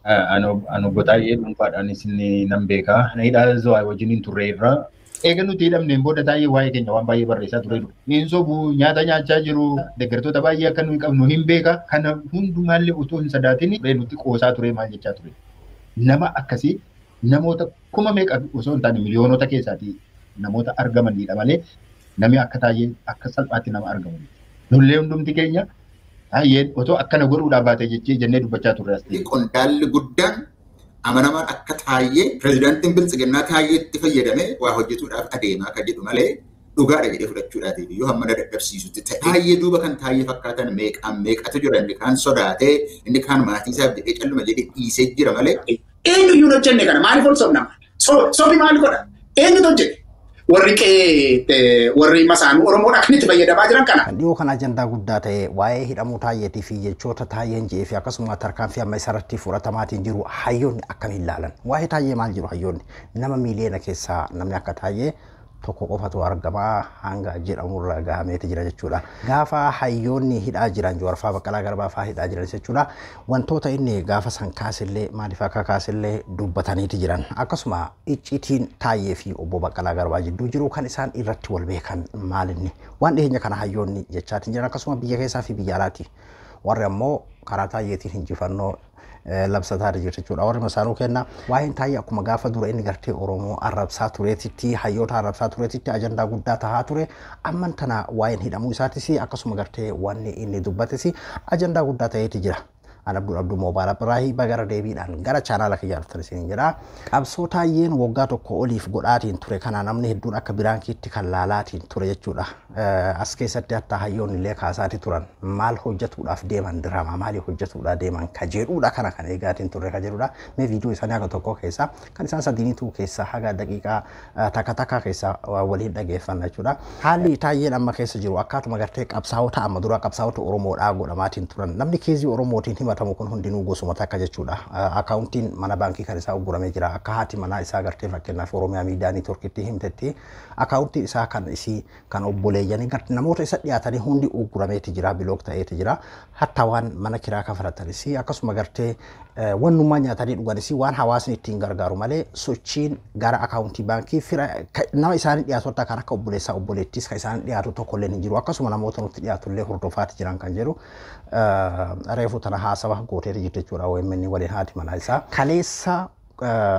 Ani obbo Taayyee dhuunfaadhaanis nan beeka. Hidhaa Zawaa wajjin turre irraa. Eega nuti hidhamneen booda Taayyee waa'ee keenya waan baay'ee barreessaa ture. Hin sobu, nyaata nyaachaa jiru, deeggartoota baay'ee akka nuyi qabnu hin beeka. Kana hundumaallee utuu hin sodaatin nutti qoosaa ture, maal jechaa ture. Nama akkasii namoota kuma meeqa osoo hin taane miliyoonota keessaatii namoota argamanidha malee namni akka Taayyee akka salphaatti nama argamu. Nullee hundumti keenya Taayyeen otoo akkana godhuudhaa baate jechee jennee dubbachaa turre as ta'e. Qondaalli guddaan amanamaan akka Taayyee, pirezidaantiin Biltsiginnaa Taayyeetti fayyadamee waa hojjetuudhaaf adeemaa kan jedhu malee dhugaadha jedhee fudhachuudhaatiif iyyuu hamma na dadhabsiisutti ta'e. Taayyee duuba kan Taayyee fakkaatan meeqaan meeqatu jira? Inni kaan sodaatee, inni kaan maatii isaaf jedhee calluma jedhee dhiisee jira malee. Eenyuyyuu hin hojjenne kana, maaliif ol sobnama? Sobi maal godha? Eenyutu hojjete? Warri qe'ee, warri masaanuu Oromoodha kan itti fayyadamaa jiran kana. Kan dhiyoo kan ajandaa guddaa ta'e waa'ee hidhamuu Taayyeetii fi jechoota Taayyeen jedhee fi akkasuma tarkaanfii amma isarratti fudhatamaatiin jiru hayyoonni akkamiin ilaalan? Waa'ee Taayyee maal jiru hayyoonni? Nama miiliyoona keessaa namni akka Taayyee tokko qofatu argamaa hanga jedhamurra gahameeti jira jechuudha. Gaafa hayyoonni hidhaa jiran, Jawaarfaa, Baqqalaa Garbaa fa'aa hidhaa jiran jechuudha. Wantoota inni gaafa san kaasillee, maaliif akka kaasillee dubbataniiti jiran. Akkasuma icciitiin Taayyee fi obbo Baqqalaa Garbaa jidduu jiru kan isaan irratti wal beekan maalinni? Waan dhiyeenya kana hayyoonni jechaatiin jiran, akkasuma biyya keessaa fi biyya alaati. Warri ammoo karaa Taayyeetiin injifannoo labsataa jiru jechuudha. Warri masaanuu kenna. Waa'een Taayyee akkuma gaafa dura inni gartee Oromoo arrabsaa tureetitti, hayyoota arrabsaa tureetitti ajandaa guddaa tahaa ture. Amman tana waa'een hidhamuu isaatis akkasuma gartee wanni inni dubbates ajandaa guddaa ta'eeti jira. An Abdul Abduu Moobaala Biraahii bagara deebiidhaan gara chaanaala kiyyaa dhuftan isiniin jedha. Qabsoo Taayyeen waggaa 1 oliif godhaatiin ture kana namni hedduun akka biraankiitti kan laalaatiin ture jechuudha. As keessatti hatta hayyoonni illee kaasaati turan. Maal hojjetuudhaaf deeman, diraamaa maalii hojjetuudhaaf deeman ka jedhuudha, kana kan eegaatiin turre ka jedhuudha. Mee viidiyoo isaanii haga tokko keessaa kan isaan sadiinituu keessaa haga daqiiqaa takka takka keessaa waliin dhageeffanna jechuudha. Haalli Taayyeen amma keessa jiru akkaatuma gartee qabsaa'ota amma dura qabsaa'ota Oromoodhaa godhamaatiin turan. Namni keezii Oromootiin himatamu kun hundinuu gosuma takka jechuudha. Akaawuntiin mana baankii kan isaa ugguramee jira. Akka haati manaa isaa gartee fakkeenyaaf Oromiyaa Miidiyaa Neetworkitti himtetti, akaawuntiin isaa, kan isii, kan obboleeyyanii, namoota isa dhiyaatanii hundi uggurameeti jira, block ta'eeti jira. Hatta waan mana kiraa kafalatanis, akkasuma gartee wannummaa nyaatanii dhuganis, waan hawaasni ittiin gargaaru malee sochiin gara akaawuntii baankii fira nama isaanii dhiyaatu kan akka obboleessaa, obboleettis kan isaanii dhiyaatu tokkollee hin jiru. Akkasuma namoota nutti dhiyaatu illee hordofaati jiran kan jedhu reefu tana haasawa gooteeti jirti jechuudha OMN waliin haati manaa isaa. Kaleessa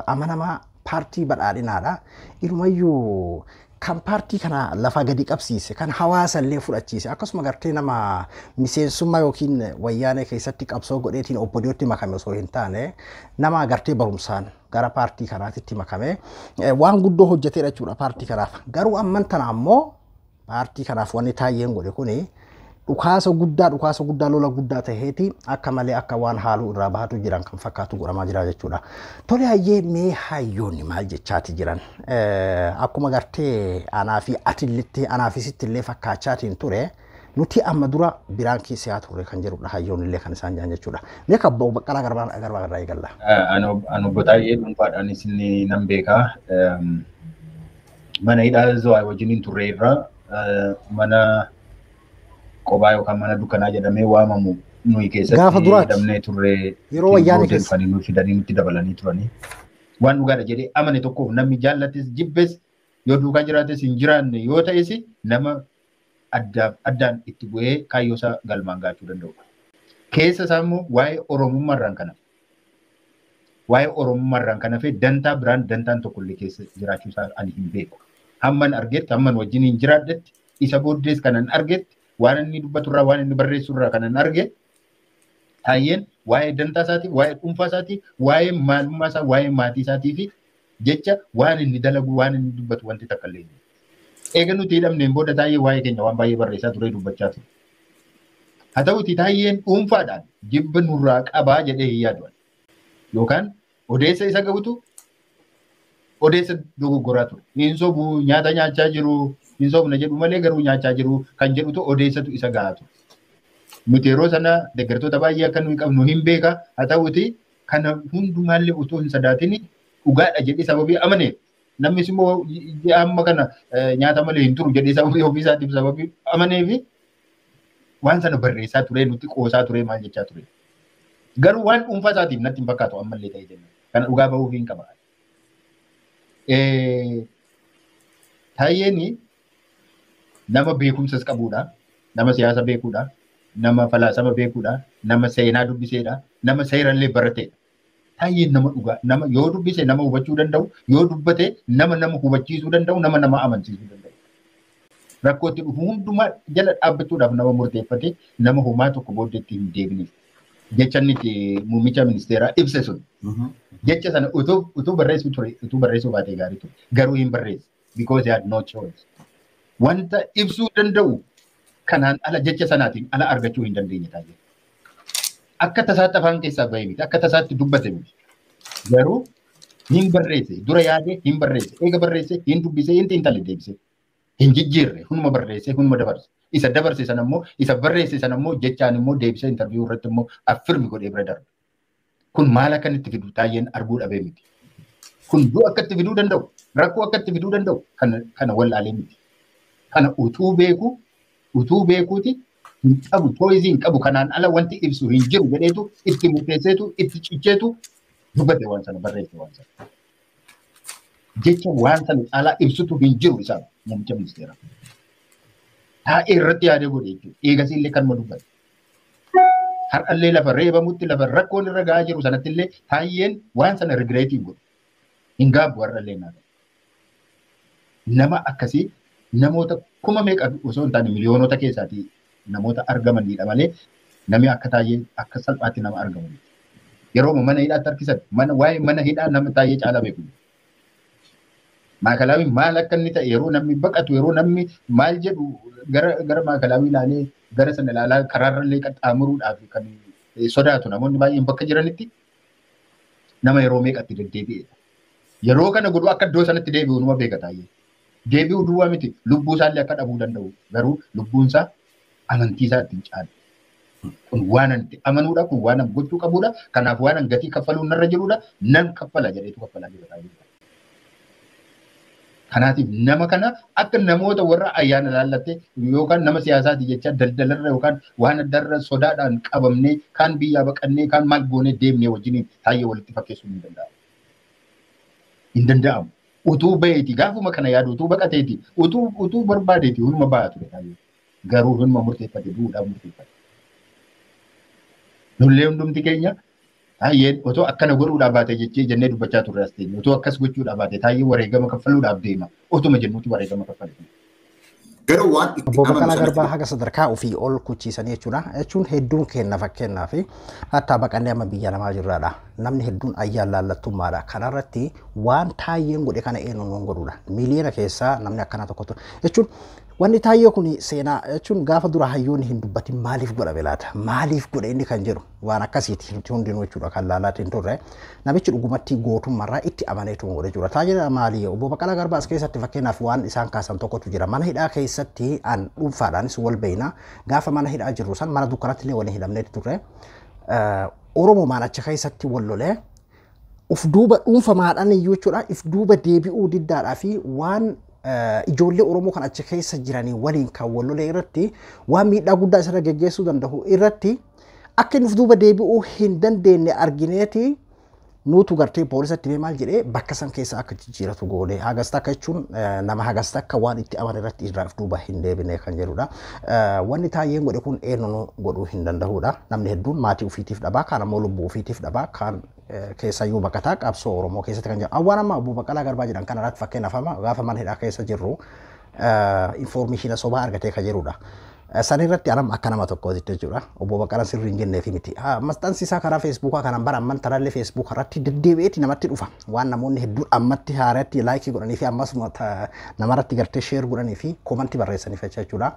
amanamaa paartii Badhaadhinaadha. Inumayyuu kan paartii kana lafa gadi qabsiise, kan hawaasa illee fudhachiise, akkasuma gartee nama miseensummaa yookiin Wayyaanee keessatti qabsoo godheetiin obbolootti makame osoo hin taane, nama gartee barumsaan gara paartii kanaatitti makame waan guddoo hojjeteedha jechuudha paartii kanaaf. Garuu amman tana ammoo paartii kanaaf wanni Taayyeen godhe kuni dhukaasa guddaa, dhukaasa guddaa, lola guddaa taheeti akka malee akka waan haaluu irraa bahatu jiran kan fakkaatu godhamaa jira jechuudha. Tole, hayyee, mee hayyoonni maal jechaati jiran? Akkuma gartee anaa fi atillitti, anaa fi sitti illee fakkaachaatiin ture, nuti amma dura biraan keessaa turre kan jedhudha hayyoonni illee kan isaan jiran jechuudha. Mee kan obbo Baqqalaa Garbaa irraa eegalla. Ani obbo Taayyee dhuunfaadhaanis nan beeka. Mana hidhaa Zawaa wajjin turre irraa mana qobaa yookaan mana dukkanaa jedhamee waamamu nuyi keessatti Gaafa duraati. Hidhamnee turre. Yeroo Wayyaanee keessa. Dhufanii nu fidanii nutti dabalanii turanii. Waan dhugaadha jedhee amane tokkoof namni jaallates jibbes, yoo duukaa jiraates hin jiraanne yoo ta'es, nama addaaf addaan itti bu'ee kaayyoo isaa galmaan gaachuu danda'udha. Keessa isaa immoo waa'ee Oromummaarraan kana. Waa'ee Oromummaarraan kana fi dantaa biraan dantaan tokkollee keessa jiraachuu isaa ani hin beeku. Hamman argetti, hamman wajjin hin jiraadhetti, isa booddees kanan argetti, waan inni dubbaturraa, waan inni barreessurraa kanan arge, Taayyeen waa'ee dantaa isaatii, waa'ee dhuunfaa isaatii, waa'ee maalummaa isaa, waa'ee maatii isaatii fi jecha waan inni dalagu, waan inni dubbatu wanti takka illee hin jiru. Eega nuti hidhamneen booda Taayyee waa'ee keenya waan baay'ee barreessaa ture, dubbachaa ture. Haa ta'uti Taayyeen dhuunfaadhaan jibba nurraa qabaa jedhee hin yaadu. Yookaan odeessa isa gahutu odeessa dogoggoraa ture. Hin sobu, nyaata nyaachaa jiru, hin sobna jedhu malee garuu nyaachaa jiru kan jedhutu odeessatu isa gahaa ture. Nuti yeroo sana deeggartoota baay'ee akka nuyi qabnu hin beeka. Haa ta'uti kana hundumaallee utuu hin sodaatin dhugaadha jedhee sababii amaneef, namnis immoo ji'a amma kana nyaata malee hin turu jedhee sababii ofii isaatiif sababii amaneef waan sana barreessaa ture, nutti qoosaa ture, maal jechaa ture. Garuu waan dhuunfaa isaatiif natti hin fakkaatu ammallee ta'ee jenna. Kana dhugaa bahuuf hin qaba. Taayyeen nama beekumsas qabudha, nama siyaasa beekudha, nama falaasama beekudha, nama seenaa dubbiseedha, nama seerallee barateedha. Taayyeen nama dhugaa, nama yoo dubbise nama hubachuu danda'u, yoo dubbate nama nama hubachiisuu danda'u, nama nama amansiisuu danda'u. Rakkootti dhufu hundumaa jala dhaabbachuudhaaf nama murteeffate, nama homaa tokko booddeetti hin deebine. Jecha inni muummicha ministeeraa ibse sun. Jecha sana utuu barreessuu ture, utuu barreessuu baatee gaarii ture. Garuu hin barreesse. Because he had no choice. Wanta ibsuu danda'u kanaan ala jecha sanaatiin ala argachuu hin dandeenye taa'ee. Akka tasaatti afaan keessaa bahee miti, akka tasaatti dubbate miti. Garuu hin barreesse, dura yaade hin barreesse, eega barreesse, hin dubbise, hin xiinxalle deebise. Hin jijjiirre, hunduma barreesse, hunduma dabarse. Isa dabarse sana immoo, isa barreesse sana immoo jechaan immoo deebisee interview irratti immoo affirmi godhee bira darbe. Kun maal akka inni itti fidu Taayyeen arguu dhabee miti. Kun du'a akka itti fiduu danda'u, rakkoo akka itti fiduu danda'u kana wallaalee miti. Kana utuu beeku, utuu beekuuti hin qabu, pooyizii hin qabu, kanaan ala wanti ibsu hin jiru jedheetu itti murteesseetu itti cicheetu dubbate waan sana, barreesse waan sana. Jecha waan sana caalaa ibsutu hin jiru isaan muummicha ministeeraa. Taa'ee irratti yaadee godhe jechuudha. Eegasii illee kanuma dubbate. Har'allee lafa reebamutti, lafa rakkoon irra gahaa jiru sanatti illee Taayyeen waan sana rigireetii godhe. Hin gaabbu har'allee naaf. Nama akkasii namoota kuma meeqa osoo hin taane miliyoonota keessaatii namoota argamanidha malee namni akka Taayyee akka salphaatti nama argamu. Yeroo mana hidhaatti harkisan mana waa'ee mana hidhaa nama Taayyee caalaa beeku. Maakalaawii maal akka inni ta'e yeroo namni baqatu, yeroo namni maal jedhu gara maakalaawii ilaalee gara sana ilaalaa karaarrallee qaxxaamuruudhaaf kan sodaatu namoonni baay'een bakka jiranitti nama yeroo meeqatti deddeebi'edha. Yeroo kana godhu akka iddoo sanatti deebi'u numa beeka Taayyee. Deebi'uu duwwaa miti, lubbuu isaallee akka dhabuu danda'u, garuu lubbuun isaa amantii isaa ittiin caalu. Kun waan ani amanuudha, kun waan ani gochuu qabuudha, kanaaf waan ani gatii kaffaluu narra jiruudha, nan kaffala jedheetu kaffalaa jira Taayyee. Kanaatiif nama kana akka namoota warra ayyaana laallatte yookaan nama siyaasaati jecha daldalarra yookaan waan addarra sodaadhaan qabamnee kaan biyyaa baqannee kaan maal goonee deemnee wajjiniin Taayyee walitti fakkeessuun hin danda'amu. Hin danda'amu. Utuu baheeti gaafuma kana yaadu, utuu baqateeti, utuu barbaadeeti hunduma ba'a ture Taayyee. Garuu hunduma murteeffate, duudhaa murteeffate. Nullee hundumti keenya Taayyeen otoo akkana godhuudhaaf baate jechee jennee dubbachaa turre as teenye. Otoo akkas gochuudhaaf baate Taayyeen wareegama kaffaluudhaaf deema. Otuma jennuuti wareegama kaffale. Garuu waan itti Obbo amanu Baqqalaa sanatti Garbaa haga sadarkaa ofii ol kuchiisanii jechuudha. Jechuun hedduun kenna fakkeenyaa fi hatta baqannee amma biyya namaa jirraadha. Namni hedduun ayyaan laallattummaadha. Kanarratti waan Taayyeen godhe kana eenyuun nuun godhudha. Miliyoona keessaa namni akkanaa tokkotu jechuun wanni Taayyee kun seenaa jechuun gaafa dura hayyoonni hin dubbatin maaliif godhame laata? Maaliif godhe inni kan jedhu waan akkasiiti nuti hundinuu jechuudha kan laalaatiin hin turre. Namichi dhugumatti gootummaarraa itti amaneetu godhe jechuudha. Taayyee maali? Obbo Baqqalaa Garbaa as keessatti fakkeenyaaf waan isaan kaasan tokkotu jira. Mana hidhaa keessatti an dhuunfaadhaanis wal beeyna. Gaafa mana hidhaa jirru san mana dukkanatti illee waliin hidhamneeti turre. Oromomaan achi keessatti wal lolee uf duuba dhuunfamaadhaan iyyuu jechuudha if duuba deebi'uu diddaadhaa fi waan ijoollee Oromoo kan achi keessa jiranii waliin kan wal lolee irratti waan miidhaa guddaa isarra geggeessuu danda'u irratti akka inni uf duuba deebi'uu hin dandeenye argineeti nuutu gartee poolisatti himee maal jedhee bakka san keessa akka jijjiiratu goone. Hagas takka jechuun nama hagas takka waan itti amane irratti irraa of duuba hin deebine kan jedhudha. Wanni Taayyeen godhe kun eenyuun godhuu hin danda'udha. Namni hedduun maatii ofiitiif dhabaa, kaan ammoo lubbuu ofiitiif dhabaa, kaan keessayyuu baqataa qabsoo Oromoo keessatti kan jedhu. Awwaan amma Obbo Baqqalaa Garbaa jedhan kana irratti fakkeenyaaf amma gaafa mana hidhaa keessa jirru infoormeeshina sobaa argatee kan jedhudha. San irratti anam akka nama tokkootti jechuudha. Obbo Baqqalaan sirrii hin jenneefi miti. Maxxansi isaa karaa Feesbuukaa kanaan bara amman tarallee Feesbuukaa irratti deddeebi'eeti namatti dhufa. Waan namoonni hedduun ammatti haaratti laayikii godhanii fi ammas namarratti gartee sheer godhanii fi koomantii barreessaniif jechuudha.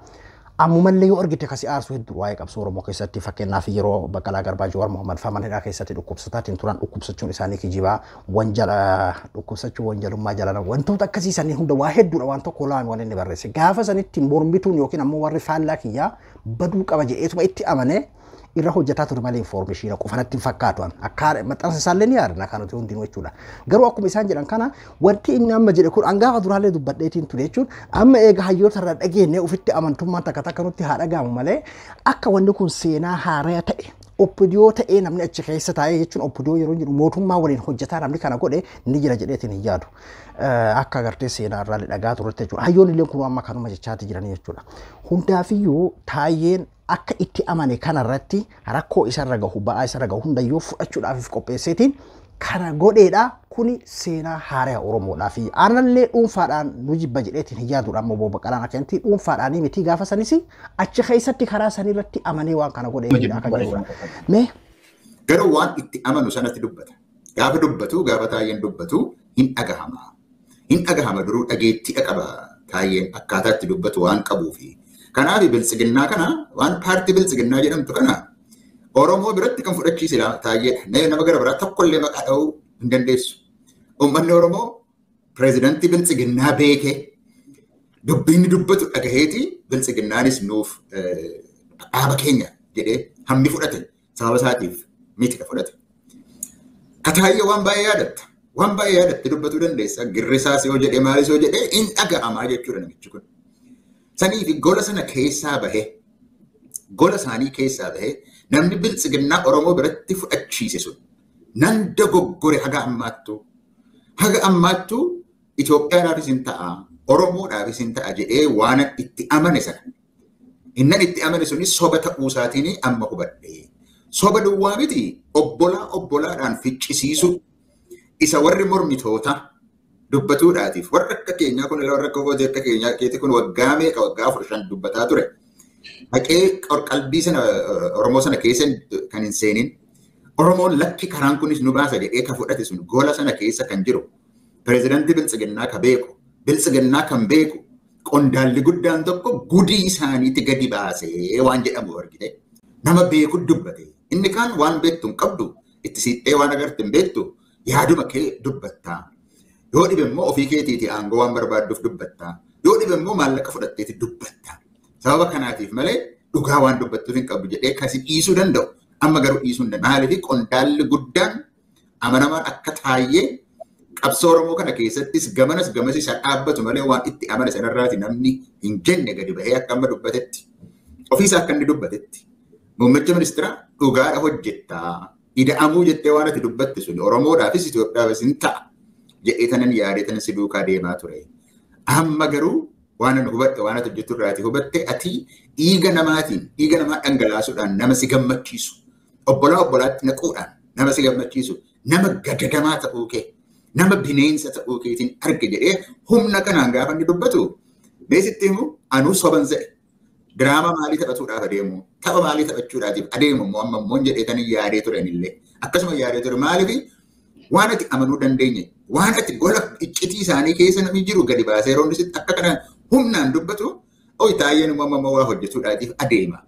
Ammumallee yoo argite kasi aarsu hedduu waa'ee qabsoo Oromoo keessatti fakkeenyaaf yeroo Baqqalaa Garbaa Jawaar Mohammad fa'aa mana hidhaa keessatti dhukkubsataatiin turan dhukkubsachuun isaanii kijibaa wanjala dhukkubsachuu wanjalummaa jalala wantoota akkasii sanii hunda waa hedduudha waan tokko laame waan inni barreesse. Gaafa sanitti mormituun yookiin ammoo warri faallaa kiyyaa baduu qaba jedheetuma itti amane irra hojjetaa ture malee infoormeeshiina qofa natti hin fakkaatu. Akka maxxansa isaallee ni yaadna kan nuti hundinuu jechuudha. Garuu akkuma isaan jedhan kana wanti inni amma jedhe kun hangaafa duraallee dubbadheetiin ture jechuun amma eega hayyoota irraa dhageenye ofitti amantummaan takka takka nutti haa dhaga'amu malee akka wanni kun seenaa haaraa ta'e OPDO ta'ee namni achi keessa taa'ee jechuun OPDO yeroo jiru mootummaa waliin hojjetaa namni kana godhe ni jira jedheetiin hin yaadu. Akka agartee seenaa irraa dhagaa turte jechuudha. Hayyoon illee kun amma kanuma jechaati jiranii jechuudha. Hundaafiyyuu Taayyeen akka itti amane kanarratti rakkoo isarra gahu ba'aa isarra gahu hundayyuu fudhachuudhaaf qopheesseetiin kana godheedha. Kuni seenaa haaraa Oromoodhaa fi aanallee dhuunfaadhaan nu jibba jedheetiin hin yaaduudha. Amma obbo Baqqalaan akkanatti dhuunfaadhaan miti gaafa sanis achi keessatti karaa sanirratti amanee waan kana godheedha kan jedhudha. Mee Garuu waan itti amanu sanatti dubbata. Gaafa dubbatu gaafa Taayyeen dubbatu hin dhagahama. Hin dhagahama duruu dhageettii qaba Taayyeen akkaataa itti dubbatu waan qabuufi. Kanaaf biltsiginnaa kana waan paartii biltsiginnaa jedhamtu kana Oromoo biratti kan fudhachiise Taayyeedha. Nama gara biraa tokkollee maqaa dha'uu hin dandeessu. Uummanni Oromoo pireezidantii biltsiginnaa beekee dubbiin dubbatu dhagaheeti biltsiginnaanis nuuf dhaaba keenya jedhee hammi fudhate sababa isaatiif miti ka fudhate. Ka Taayyee waan baay'ee yaadatta. Waan baay'ee yaadatte dubbatuu dandeessa. Girrisaas yoo jedhee maalis yoo jedhee hin dhaga'amaa jechuudha namichi kun. Sanii fi gola sana keessaa bahee gola isaanii keessaa bahee namni biltsiginnaa Oromoo biratti fudhachiise sun nan dogoggore haga ammaattuu Itoophiyaadhaafis hin ta'a Oromoodhaafis hin ta'a jedhee waan itti amane sana innan itti amane sunis soba ta'uu isaatiin amma hubadhe. Soba duwwaa miti obbolaa obbolaadhaan ficcisiisu isa warri mormitoota dubbatuudhaatiif warra akka keenyaa kun warra akka kootee akka keenyaa keeti kun waggaa meeqa waggaa 4-5 dubbataa ture. Haqee qalbii sana Oromoo sana keessa kan hin seenin Oromoon lakki karaan kunis nu baasa jedhee ka fudhate sun gola sana keessa kan jiru pireezidantii biltsiginnaa ka beeku biltsiginnaa kan beeku qondaalli guddaan tokko gudii isaaniitti gadi baasee waan jedhamu argite nama beeku dubbate inni kaan waan beektu hin qabdu itti siittee waan agarte hin beektu yaaduma kee dubbattaa yoo dhibe immoo ofii keetiiti aangoo waan barbaadduuf dubbattaa yoo dhibe immoo maallaqa fudhatteeti dubbattaa. Sababa kanaatiif malee dhugaa waan dubbattuuf hin qabdu jedhee kasi dhiisuu danda'u. Amma garuu dhiisuu hin danda'u. Maaliif qondaalli guddaan amanamaan akka Taayyee qabsoo Oromoo kana keessattis gamanas gamas isa dhaabbatu malee waan itti amane sanarraati namni hin jenne gadi bahee akka amma dubbatetti. Ofiisa akka inni dubbatetti. Muummicha ministeera dhugaadha hojjettaa. Ida'amuu jettee waan ati dubbatte sun Oromoodhaafis Itoophiyaafis hin ta'a jedhee tanan yaadee tanan si duukaa deemaa ture. Amma garuu waan ani hubatte waan ati hojjettu irraati hubatte ati dhiiga namaatiin dhiiga namaa dhangalaasuudhaan nama si gammachiisu obbolaa obbolaatti naquudhaan nama si gammachiisu nama gadadamaa ta'uu kee nama bineensa ta'uu keetiin arge jedhee humna kanaan gaafa inni dubbatu meesitti himu anuu soban se'e diraamaa maalii taphatuudhaaf adeemu tapha maalii taphachuudhaatiif adeemu immoo amma immoo jedhee tani yaadee turan illee akkasuma yaadee ture maaliif waan ati amanuu dandeenye waan ati gola iccitii isaanii keessa namni jiru gadi baasee yeroo inni akka kana humnaan dubbatu oyi Taayyeen uumama waa hojjetuudhaatiif adeema.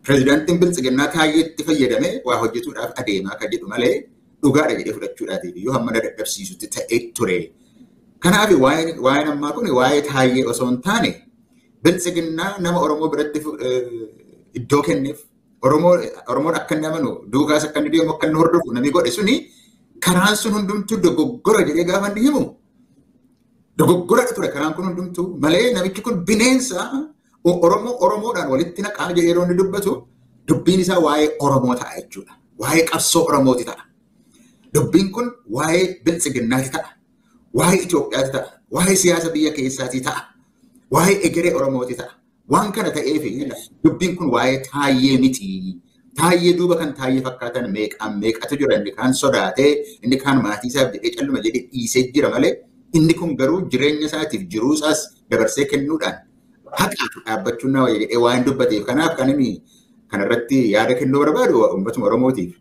Pireezidaantiin biltsiginnaa Taayyeetti fayyadamee waa hojjetuudhaaf adeema akka jedhu malee dhugaadha jedhee fudhachuudhaatiif iyyuu hamma dadhabsiisutti ta'ee ture. Kanaaf waa'een ammaa kun waa'ee Taayyee osoo hin taane biltsiginnaa nama Oromoo biratti iddoo kenneef Oromoon akka inni amanu duukaas akka inni deemu akka inni hordofu namni godhe suni karaan sun hundumtuu dogoggora jedhee gaafa inni himu dogoggora ture karaan kun hundumtuu malee namichi kun bineensa Oromoo Oromoodhaan walitti naqaa jedhee yeroo inni dubbatu dubbiin isaa waa'ee Oromoo ta'a jechuudha. Waa'ee qabsoo Oromooti ta'a. Dubbiin kun waa'ee biltsiginnaati ta'a. Waa'ee Itoophiyaati ta'a. Waa'ee siyaasa biyya keessaati ta'a. Waa'ee egeree Oromooti ta'a. Waan kana ta'eef dubbiin kun waa'ee Taayyee miti. Taayyee duuba kan Taayyee fakkaatan meeqaan meeqatu jira inni kaan sodaatee inni kaan maatii isaaf jedhee calluma jedhee dhiisee jira malee inni kun garuu jireenya isaatiif jiruu isaas dabarsee kennuudhaan haqaaf dhaabbachuun nama jedhee waan dubbateef kanaaf kan inni kanarratti yaada kennuu barbaadu uummatuma Oromootiif.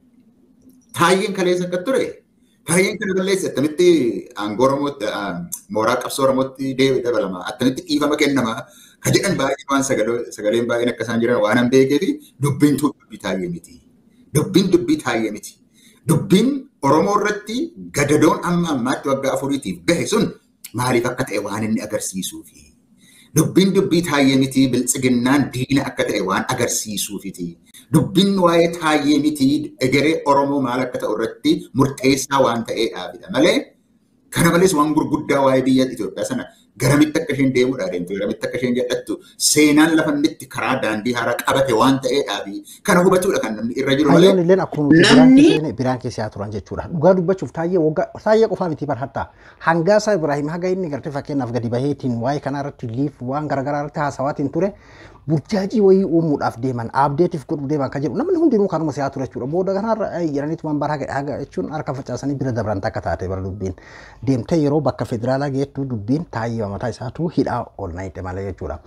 Taayyeen kaleessa akka ture Taayyeen kana balleesse attamitti aangoo Oromootti mooraa qabsoo Oromootti deebi'ee dabalama attamitti dhiifama kennama ka jedhan baay'ee waan sagaleen baay'een akka isaan jiran waan an beekee fi dubbiin dubbii Taayyee miti. Dubbiin dubbii Taayyee miti. Dubbiin Oromoo irratti gadadoon amma ammaatti waggaa 4tiif gahe sun maaliif akka ta'e waan inni agarsiisuufi. Dubbiin dubbii Taayyee miti biltsiginnaan diina akka ta'e waan agarsiisuufiti. Dubbiin waa'ee Taayyee miti egeree Oromoo maal akka ta'u irratti murteessaa waan ta'eedhaafidha malee kana malees waan gurguddaa waa'ee biyya Itoophiyaa sana Garamitti akka isheen deemuudhaa deemtu, garamitti akka isheen jal'attu, seenaan lafa inni karaa daandii haaraa qabate waan ta'eedhaa fi kana hubachuudha kan namni irra jiru malee. Hayyoon illeen akkuma biraan keessaa turan jechuudha. Dhugaa dubbachuuf Taayyee waggaa Taayyee qofaa miti barhatta. Hangaasaa Ibrahim haga inni gartee fakkeenyaaf gadi baheetiin waa'ee kanaa irratti liif waan garaagaraa irratti haasawaatiin ture burjaajii wayii uumuudhaaf deeman abdeetiif godhuu deeman kan jedhu namni hundinuu kanuma si'aa ture jechuudha. Booda kanarra jedhaniitu bara haga jechuun harka facaasanii bira dabran takka taate bara dubbiin deemtee yeroo bakka federaalaa geettu dubbiin Taayyee mataa isaatu hidhaa ol naqxe malee jechuudha.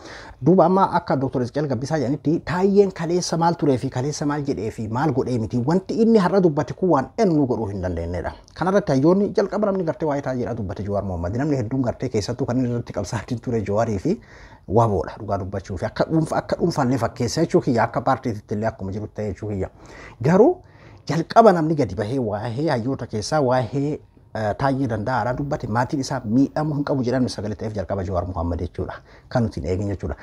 Duuba amma akka Dr. Isqeel Gabbisaa jedhanitti Taayyeen kaleessa maal turee fi kaleessa maal jedhee fi maal godhee miti wanti inni har'a dubbate kun waan eenyu godhuu hin dandeenyedha. Kanarratti hayyoonni jalqaba namni gartee waa'ee Taayyeedha dubbate Jawaar Mohammad namni hedduun gartee keessattuu kan inni irratti qabsaatiin ture Jawaarii fi waboodha dhugaa dubbachuu fi akka dhuunfa akka dhuunfaallee fakkeessa jechuu kiyya akka paartiitti illee akkuma jiru ta'e jechuu kiyya. Garuu jalqaba namni gadi bahee waa'ee hayyoota keessaa waa'ee Taayyee Danda'aadhaan dubbate maatiin isaa miidhamuu hin qabu jedhan sagalee ta'eef jalqaba Jawaar Mohammad jechuudha. Kan nuti hin eegin jechuudha.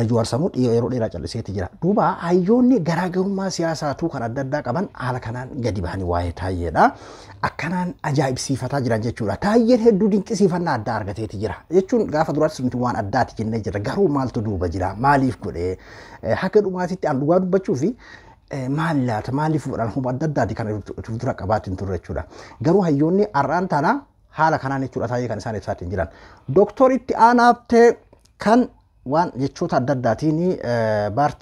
Jawaar Samuu yeroo dheeraa calliseeti jira. Duuba hayyoonni garaagarummaa siyaasaatuu kan adda addaa qaban haala kanaan gadi bahanii waa'ee Taayyeedha. Akkanaan ajaa'ibsiifataa jiran jechuudha. Taayyeen hedduu dinqisiifannaa addaa argateeti jira. Jechuun gaafa duraatti nuti waan addaati jennee jira. Garuu maaltu duuba jira? Maaliif godhee? Haga dhumaatitti an dhugaa dubbachuu fi maal laata maaliif godhan huba adda addaati kan dura qabaatiin turre jechuudha. Garuu hayyoonni har'aan tana haala kanaan jechuudha Taayyee kan isaan ibsaatiin jiran. Dooktoritti aanaaftee kan waan jechoota adda addaatiin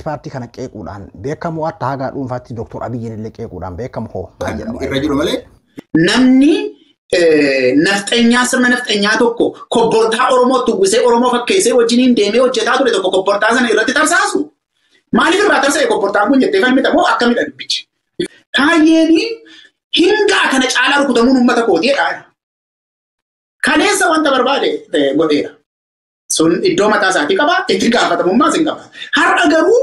paartii kana qeequudhaan beekamu akka hagaa dhuunfaatti Dooktor Abiyyiin illee qeequudhaan beekamu hoo irra jiru malee. Namni nafxanyaa sirna nafxanyaa tokko kobbortaa Oromootti uwwisee Oromoo fakkeessee wajjiniin deemee hojjetaa ture tokko kobbortaa sana irratti tarsaasu. Maaliif irraa tarsa'e kobbortaan kun jettee falmita moo akkamidha dubbichi? Taayyeen hingaa kana caalaa rukutamuun uummata kootiidha. Kaleessa wanta barbaade godheera. Sun iddoo mataa isaatii qaba, itti gaafatamummaas hin qaba. Har'a garuu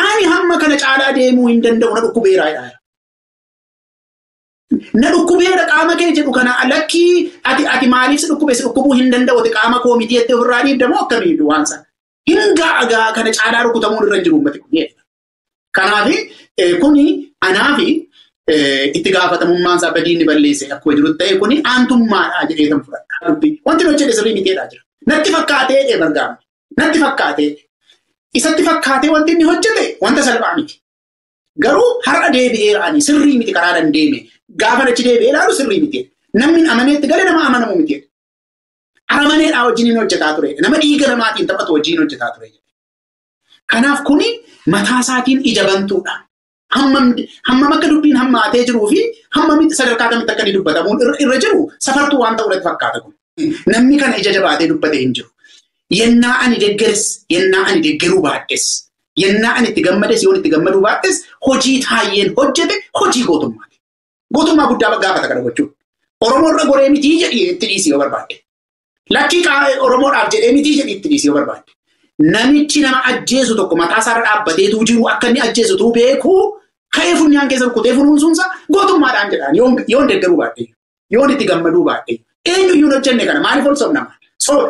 ani hamma kana caalaa deemuu hin danda'u na dhukkubeera. Na dhukkubeera qaama kee jedhu kana lakkii ati maaliif si dhukkube si dhukkubuu hin danda'u qaama koo miti jettee ofirraa dhiibda moo akkamii waan sana. Hingaa agaa kana caalaa rukutamuun irra hin jiru uummati kun. Kanaaf kuni anaafi itti gaafatamummaan isaa badii inni balleesse akkuma jiru ta'e kuni aantummaadha jedhee tan fudhadha. Wanti hojjete sirrii miteedha jira. Natti fakkaatee bargaamne. Natti fakkaatee. Isatti fakkaatee wanti inni hojjete wanta salphaa miti. Garuu har'a deebi'eera ani sirrii miti karaa dandeeme. Gaafa achi deebi'ee ilaalu sirrii miti. Namni amaneetti galee nama amanamu miti. Aramaneedhaa wajjin inni hojjetaa ture. Nama dhiiga namaatiin taphatu wajjin hojjetaa ture. Kanaaf kuni mataa isaatiin ija bantuudha. Hammam akka dubbiin hammaatee jiruu fi hammam sadarkaa kamitti akka inni dubbatamuun irra jiru safartuu waan ta'u irratti fakkaata kun. Namni kana ija jabaatee dubbatee hin jiru. Yennaa ani deggeres, yennaa ani deggeruu baadhes, yennaa ani itti gammades yoon itti gammaduu baadhes hojii Taayyeen hojjete hojii gootummaati. Gootummaa guddaa gaafata kana gochuun. Oromoo irra goree mitii jedhii itti dhiisii yoo barbaadde. Lakkii Oromoodhaaf jedhee mitii jedhii itti dhiisii yoo barbaadde. Namichi nama ajjeesu tokko mataa isaarra dhaabbateetu jiru akka inni ajjeesutu beeku ka'ee funyaan keessa rukutee funuunsuunsa gootummaadhaan jedhaan yoon deggeruu baadhe yoon itti gammaduu baadhe eenyuyyuu hin hojjenne kana maaliif ol sobnama?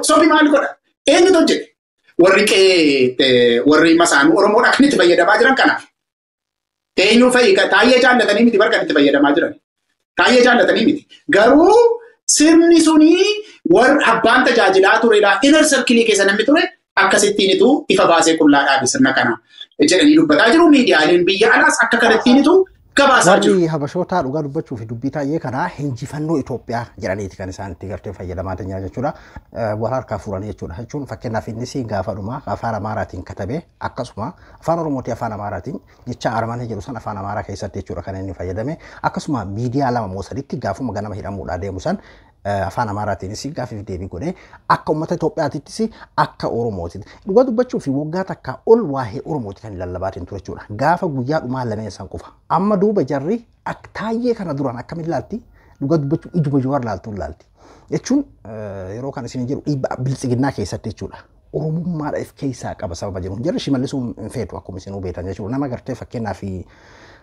Sobi maal godha? Eenyutu hojjete? Warri warri masaanuu Oromoodha kan itti fayyadamaa jiran kanaaf. Eenyu fa'i Taayyee jaallatanii miti barkan itti fayyadamaa jiran. Taayyee jaallatanii miti. Garuu sirni suni warra abbaan tajaajilaa turedha. Inner circle keessa namni ture akkasittiinitu ifa baasee qullaa dhaabe sirna kana jedhanii dubbataa jiru. Miidiyaaleen biyya alaas akka kanattiinitu gabaasaa jiru. Warri Habashootaa dhugaa dubbachuu fi dubbii Taayyee kanaa injifannoo Itoophiyaa jedhaniiti kan isaan itti gartee fayyadamaa jiran jechuudha. Warra harkaa fuudhanii jechuudha. Jechuun fakkeenyaaf innis gaafa dhumaa afaan Amaaraatiin katabee akkasuma afaan Oromootii afaan Amaaraatiin jecha Armanee jedhu san afaan Amaaraa keessatti jechuudha kan inni fayyadame. Akkasuma miidiyaa lama moo sadiitti gaafuma ganama hidhamuudhaa deemu san afaan Amaaraatiinis gaafiif deebii godhee akka uummata Itoophiyaatittis akka Oromootitti. Dhugaa dubbachuu fi waggaa takkaa ol waa'ee Oromooti kan lallabaatiin ture jechuudha. Gaafa guyyaa dhumaa lameen san qofa. Amma duuba jarri Taayyee kana duraan akkamiin ilaalti? Dhugaa dubbachuu ijuma Jawaar laaltuun laalti. Jechuun yeroo kan isin jedhu dhiibbaa biltsiginnaa keessatti jechuudha. Oromummaadha if keessaa qaba sababa jiru. Jarri shimallisuu hin feetu akkuma isin hubetan jechuudha. Nama gartee fakkeenyaaf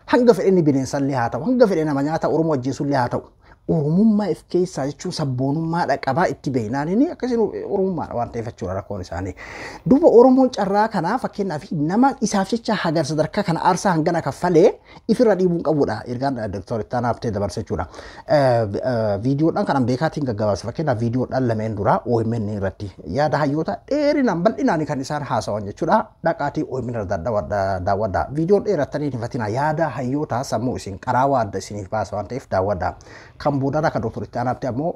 hanga fedhe inni bineensallee haa ta'u, hanga fedhe nama nyaata Oromoo ajjeesullee haa ta'u. Oromummaa if keessaa jechuun sabboonummaadha qabaa itti beeknaan inni akkasiin Oromummaadha waan ta'eef jechuudha rakkoon isaanii. Duuba Oromoon carraa kanaa fakkeenyaaf nama isaaf jecha hagar sadarkaa kana aarsaa hangana kaffalee ifirra dhiibuun qabudha. Ergaan Dr. Ittaanaa Habtee dabarse jechuudha. Viidiyoodhaan kanan beekaatiin gaggabaabsa. Fakkeenyaaf viidiyoodhaan lameen dura OMN irratti yaada hayyoota dheerinaan bal'inaan kan isaan haasawan jechuudha. Dhaqaatii OMN irra daawwadhaa. Viidiyoon dheerattanii hin fatina yaada hayyoota sammuu isin qaraawaa adda isiniif baasa waan ta'eef daawwadhaa. Kan boodarra kan Dr. Ittaanaa Habtee ammoo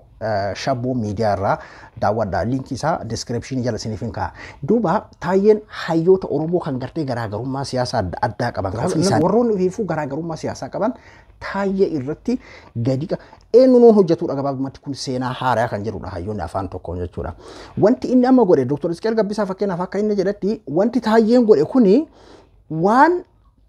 Shabboo miidiyaa irraa daawwadhaa. Liinkii isaa diskiripshinii jala isiniif hin kaa'a. Duuba Taayyeen hayyoota Oromoo kan gartee garaagarummaa siyaasaa adda addaa qaban. Warroonni ofiifuu garaagarummaa siyaasaa qaban Taayyee irratti gadi eenyuun hojjetudha gabaabumatti kun seenaa haaraa kan jedhudha hayyoonni afaan tokkoon jechuudha. Wanti inni amma godhe Dr. Isqeel Gabbisaa fakkeenyaaf akka inni jedhetti wanti Taayyeen godhe kuni waan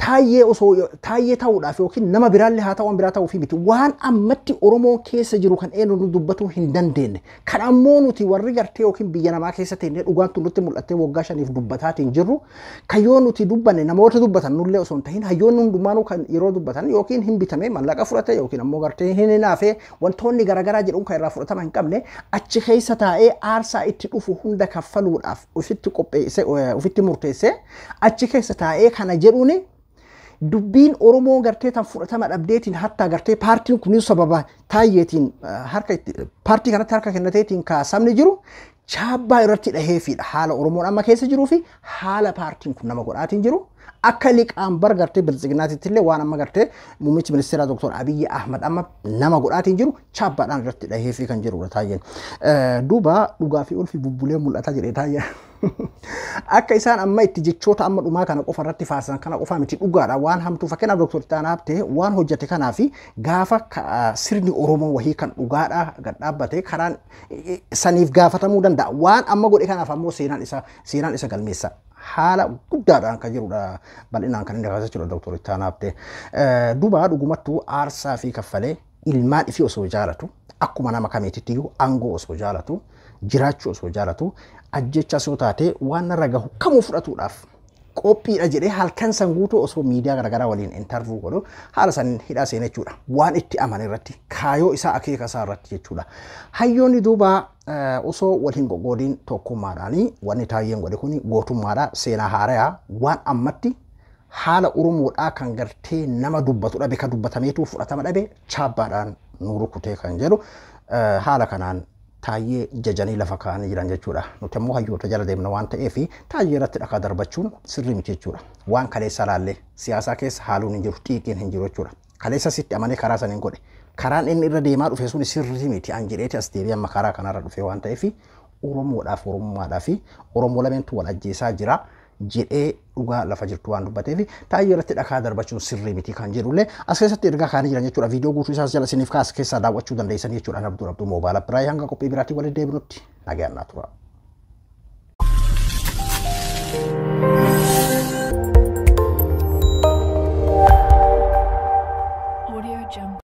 Taayyee osoo Taayyee ta'uudhaaf yookiin nama biraallee haa ta'u waan biraa ta'uufi miti waan ammatti Oromoo keessa jiru kan eenyu dubbatuu hin dandeenye kan ammoo nuti warri gartee yookiin biyya namaa keessa teennee dhugaan tun nutti mul'attee waggaa 5 dubbataatiin jirru kan yoo nuti dubbanne namoota dubbatan nullee osoo hin tahin hayyoonni hundumaanuu kan yeroo dubbatan yookiin hin bitame mallaqa fudhate yookiin ammoo gartee hin hinaafee wantoonni garaagaraa jedhuun kan irraa fudhatama hin qabne achi keessa taa'ee aarsaa itti dhufu hunda kaffaluudhaaf ofitti qopheesse ofitti murteesse achi keessa taa'ee kana jedhuuni dubbiin Oromoo gartee tan fudhatama dhabdeetiin hatta gartee paartiin kunis sababa Taayyeetiin harka itti paartii kanatti harka kennateetiin kaasamni jiru chaabbaa irratti dhaheefidha haala Oromoon amma keessa jiruu fi haala paartiin kun nama godhaatiin jiru akka liqaan bar gartee biltsiginnaatitti illee waan amma gartee muummichi ministeeraa Dr. Abiyyi Ahmad amma nama godhaatiin jiru chaabbaadhaan irratti dhaheefii kan jirudha Taayyeen. Duuba dhugaa fi ulfi bubbulee mul'ata jedhee Taayyeen. Akka isaan amma itti jechoota amma dhumaa kana qofa irratti faarsan kana qofa miti dhugaadha waan hamtuu fakkeenyaaf Dr. Ittaanaa Habtee waan hojjete kanaa fi gaafa sirni Oromoo wahii kan dhugaadha gad dhaabbate karaan saniif gaafatamuu danda'a waan amma godhe kanaaf ammoo seenaan isa galmeessa. Haala guddaadhaan kan jirudha bal'inaan kan inni kaasaa jirudha Dr. Ittaanaa Habtee. Duuba dhugumattuu aarsaa fi kaffalee ilmaan ifii osoo jaalatu akkuma nama kamiititti iyyuu aangoo osoo jaalatu jiraachuu osoo jaalatu ajjecha osoo taate waan narra gahu kamuu fudhatuudhaaf qophiidha jedhee halkan san guutuu osoo miidiyaa garaagaraa waliin intarvuu godhu haala san hidhaa seene jechuudha. Waan itti amane irratti kaayoo isaa akeeka isaa irratti jechuudha. Hayyoonni duuba osoo wal hin qoqqoodiin tokkummaadhaanii wanni Taayyeen godhe kuni gootummaadha seenaa haarayaa waan ammatti haala Oromoodhaa kan gartee nama dubbatu dhabe kan dubbatameetu fudhatama dhabe chaabbaadhaan nu rukutee kan jedhu haala kanaan Taayyee jajanii lafa kaa'anii jiran jechuudha. Nuti ammoo hayyoota jala deemna waan ta'eef Taayyee irratti dhakaa darbachuun sirrii miti jechuudha. Waan kaleessa laallee siyaasaa keessa haaluun hin jiru, xiiqiin hin jiru jechuudha. Kaleessa sitti amanee karaa saniin godhe. Karaan inni irra deemaa dhufe sun sirrii miti an jedheeti as deebi'ee amma karaa kanarra dhufe waan ta'eef Oromoodhaaf Oromummaadhaaf Oromoo lameentu wal ajjeesaa jira jedhee dhugaa lafa jirtu waan dubbateef Taayyee irratti dhakaa darbachuun sirrii miti kan jedhullee as keessatti ergaa kaanii jiran jechuudha. Viidiyoo guutuu isaas jala isiniif kaas keessaa daawwachuu dandeessan jechuudha. Abduu Abduu moobaala biraa hanga qophii biraatiin walitti deebinutti nagaan naa tura.